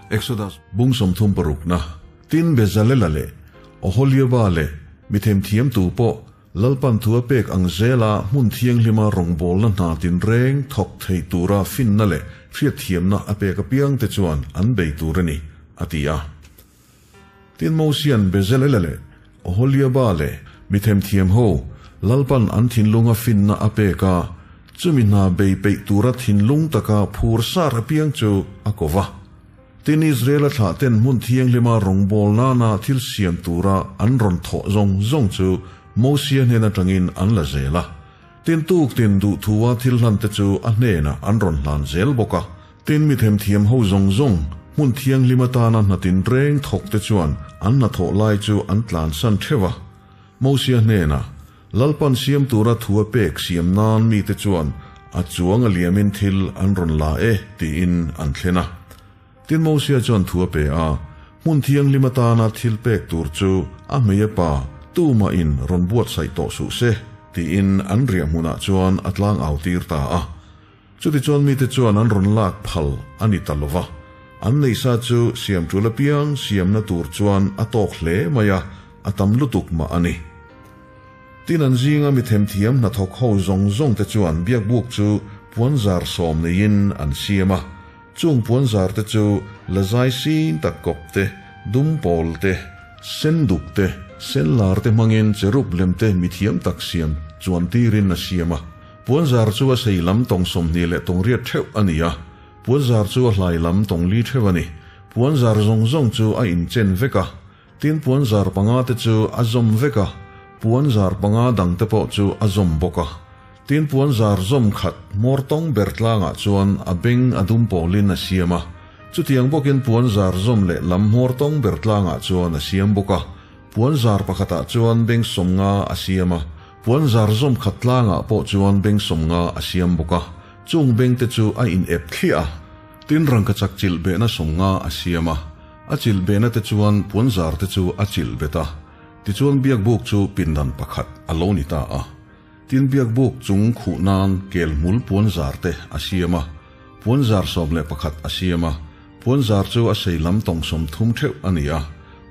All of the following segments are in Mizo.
Exodus bung 30 parukna, Tin Bezalela leh Oholiaba leh mi themthiam tu pawh Lalpan thu a pek ang zela hmun thianghlima rawngbawlna hna tinreng thawk thei tura finna leh hriatthiamna a pek apiangte chuan an bei tur a ni, a ti a. Tin Mosian Bezalela leh Oholiaba leh mi themthiam ho Lalpan an thinlunga finna a pek a, chumi hna bei peih tura thinlung taka phur sar apiang chu a ko va. Tin Israela thlahten hmun thianghlima rawngbâwl nâna thil siam tûra an rawn thawh zawng zawng chu Mosia hnên aṭangin an la zêl a. Tin tûktin duhthua thil hlante chu a hnênah an rawn hlân zêl bawk a. Tin mi themthiam ho zawng zawng, hmun thianghlim atâna hna tinrêng thawkte chuan an hnathawh lai chu an tlânsan ṭheuh a. Mosia hnênah, Lalpan siam tura thu a pek siam nan mite chuan a chuang a liamin thil an rawn la e tiin an thlen a. Tin Mosia chuan thu a pe a, hmun thianghlim atana thil pek tur chu a hmei a pa tumahin rawn buatsaih tawh suh se tiin an riah hmunah chuan a tlang au tir ta a. Chutichuan mite chuan an rawn lak phal a ni ta lo va, an neihsa chu siam tul apiang siamna tur chuan a tawk hle mai a, a tam lutuk mah a ni. Tin an zinga mi themthiam hnathawk ho zawng zawng te chuan biakbuk chu puanzar sawm neiin an siam a, chung puanzar te chu lazai sin tak kawp te, dumpawl te, senduk te, senlar te hmangin cherub lem te mithiam tak siam chuan tirin a siam a. Puanzar chu a sei lam tawng 28 theuh a ni a, puanzar chu a hlai lam tawng li theuh a ni. Puanzar zawng zawng chu a inchen vek a, tin puanzar panga te chu a zawm vek a, puanzar panga dang te pawh chu a zawm bawk a. Tin puanzar zawm khat hmawr tawng ber tlangah chuan a beng a dum pawlin a siam a, chutiang bawkin puanzar zawm leh lam hmawr tawng ber tlangah chuan a siam bawk a, puanzar pakhatah chuan beng 50 a siam a, Puanzar zawm khat tlangah pawh chuan beng 50 a siam bawk a, chung bengte chu a in ep thliah a. Tin rangkachak chilh behna 50 a siam a, a chilh behna te chuan puanzar te chu a chilh bet a. Tichuan biakbuk chu pindan pakhat a lo ni ta a. Tin biakbuk chung khuh nan kel hmul puanzar te a siam a, puanzar 11 a siam a, puanzar chu a sei lam tawng 30 theuh a ni a,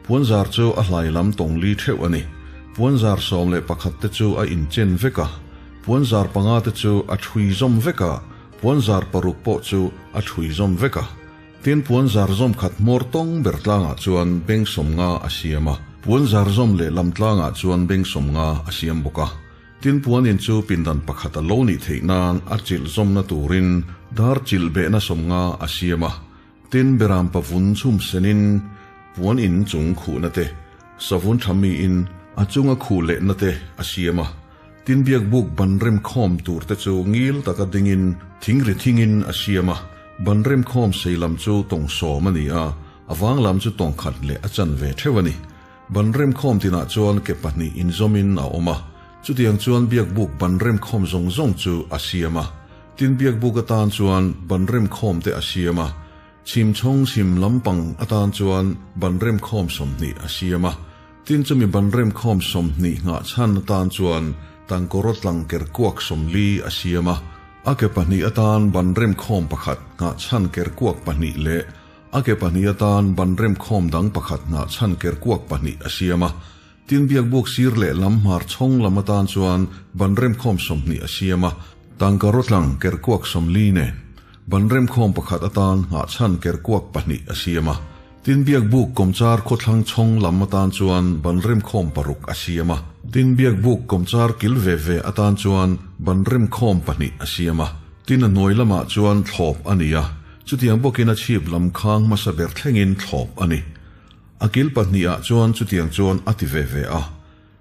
puanzar chu a hlai lam tawng li theuh a ni. Puanzar 11 te chu a inchen vek a, puanzar panga te chu a thui zawm vek a, puanzar paruk pawh chu a thui zawm vek a. Tin puanzar zawm khat hmawr tawng ber tlangah chuan beng 50 a siam a, puanzar zawm lehlam tlangah chuan beng 50 a siam bawk a. Tin puanin chu pindan pakhat a lo nih theih nan a chilh zawmna turin dar chilh behna 50 a siam a. Tin beram pavun chhum senin puan in chung khuhna te, savun tha miin a chunga khuh lehna te a siam a. Tin biakbuk ban rem khawm tur te chu ngil taka dingin thingri thingin a siam a. Ban rem khawm sei lam chu tawng 10 a ni a, a vang lam chu tawng khat leh a chan ve theuh a ni. Ban rem khawm tinah chuan ke pahnih inzawmin a awm a, chutiang chuan biakbuk ban rem khawm zawng zawng chu a siam a. Tin biakbuk atan chuan ban rem khawm te a siam a, chhim chhawng chhim lampang atan chuan ban rem khawm 20 a siam a. Tin chumi ban rem khawm 20 nghah chhan atan chuan tangkawraw tlang ker kuak 40 a siam a, a ke pahnih atan ban rem khawm pakhat nghah chhan ker kuak pahnih leh a ke pahnih atan ban rem khawm dang pakhat nghah chhan ker kuak pahnih a siam a. Tin biakbuk sir leh lam hmar chhawng lam atan chuan ban rem khawm 20 a siam a, tangkawraw tlang ker kuak 40 nen ban rem khawm pakhat atan nghah chhan ker kuak pahnih a siam a. Tin biakbuk kawmchar khawthlang chhawng lam atan chuan ban rem khawm paruk a siam a. Tin biakbuk kawmchar kil ve ve atan chuan ban rem khawm pahnih a siam a. Tin a hnuai lamah chuan thlawp a ni a, chutiang bawkin a chhip lam khang hmasa ber thlengin thlawp a ni. A kil pahnih ah chuan chutiang chuan a ti ve ve a.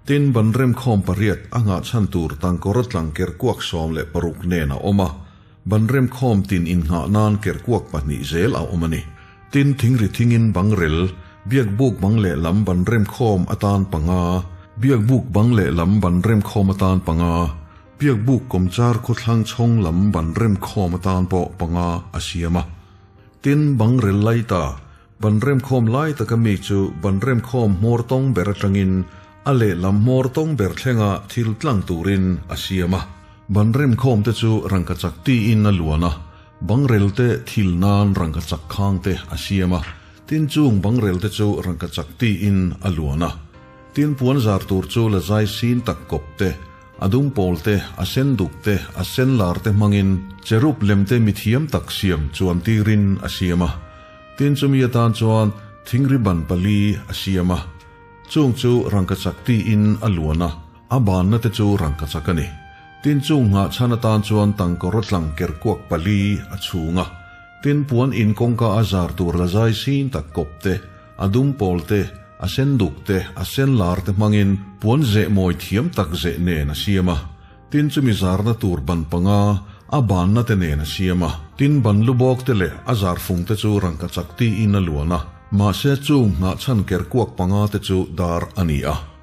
Tin ban rem khawm pariat a nghah chhan tur tangkawraw tlang ker kuak 16 nen a awm a, ban rem khawm tin in nghah nan ker kuak pahnih zel a awm a ni. Tin thingri thingin bang rel, biakbuk bang leh lam ban rem khawm atan panga, biakbuk bang leh lam ban rem khawm atan panga, biakbuk kawmchar khawthlang chhawng lam ban rem khawm atan pawh panga a siam a. Tin bang rel lai ta, ban rem khawm lai taka mi chu ban rem khawm hmawr tawng ber atangin a leh lam hmawr tawng ber thlenga thil tlang turin a siam a. Ban rem khawm te chu rangkachak tiin a luan a, bang rel te thil nan rangkachak khang te a siam a. Tin chung bangrel te chu rangkachak tiin a luan a. Tin puan zar tur chu la zai sin tak kawp te, a dum pawl te, a sen duk te, a sen lar te hmangin cherub lem te mithiam tak siam chuan tirin a siam a. Tin chumi atan chuan thingri ban pali a siam a. Chung chu rangkachak tiin a luan a, a banna te chu rangkachak a ni. Tin chung nghah chhan atan chuan tangkawr tlang kerkuak pali a chhung a. Tin puan in kawngka a zar tur la zai sin tak kawp te, a dum pawl te, a sen duk te, a sen lar te hmangin puan zeh mawi thiam tak zeh nen a siam a. Tin chumi zarna tur ban panga a banna te nen a siam a. Tin ban lu bawk te leh a zar fung te chu rangkachak tiin a luan a, mahse chung nghah chhan kerkuak panga te chu dar a ni a.